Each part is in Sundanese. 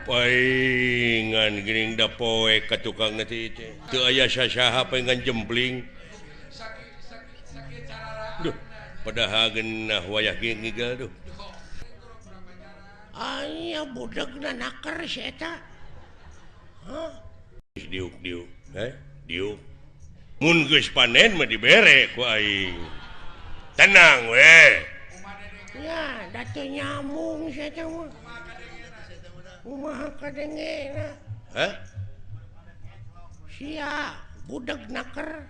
Paingan geuning da poek ka tukang na teh teu aya sasaha paingan jempling. Duh, padahal geunah wayah ge ngigel duh. Aya budegna naker si eta. Hah? Diuk diuk, heh, diuk. Mun geus panen mah dibere ku aing. Tenang we. Ya, da teu nyambung si eta mah. Kumaha kadengena? Hah? Sia budeg naker.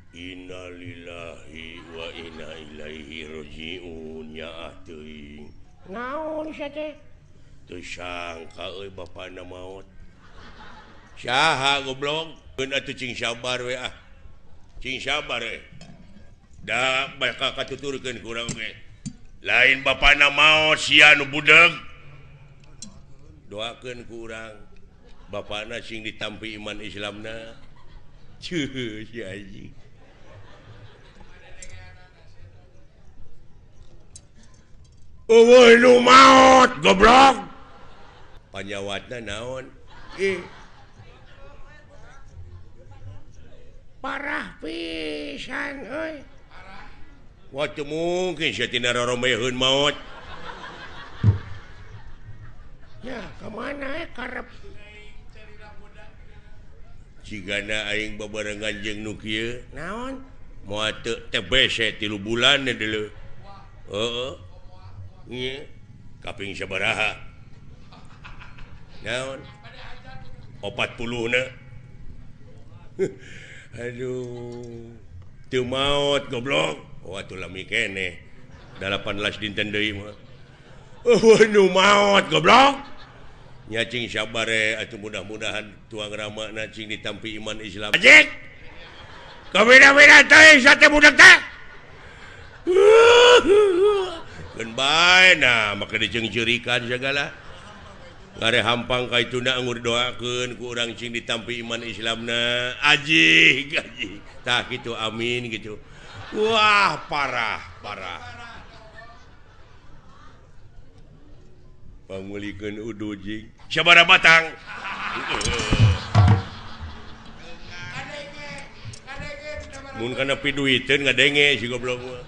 Innalillahi wa inna ilaihi rajiun ya teuing. Naon sia teh? Teu sangka euy bapana maot. Saha goblok? Keun atuh cing sabar we ah. Cing sabar we. Da bakal katuturkeun ku urang ge. Lain bapana maot sia nu budeg. Doakeun ku urang bapana sing ditampi iman Islamna. Ceuh si anjing. Eueuh nu maot goblok. Panyawatna naon? Ih. Parah pisan euy. Wah teu mungkin sia tina roromeheun maot. Ya, kemana karep? Cigana aing babarengan jeung nu kieu. Naon? Moal teu TBC 3 bulan deuleu. Heeh. Nya, kaping sabaraha? Naon? 40 na. Aduh. Teu maot goblok. Oh atuh lami keneh. 18 dinten deui mah. Oh nu maot goblok. Nya cing sabare atuh mudah-mudahan tuang ramana cing ditampi iman Islam. Anjing. Kabeda-beda teh sate budak teh. Keun bae nah make diceungceurikan sagala. Ngare hampang ka ituna anggur doakeun ku urang cing ditampi iman Islamna. Ajih, ajih. Tah kitu amin gitu. Wah, parah, parah. Pangulikeun udu jing. Sabaraha batang? Mun kana piduiteun ngadenge si goblok mah.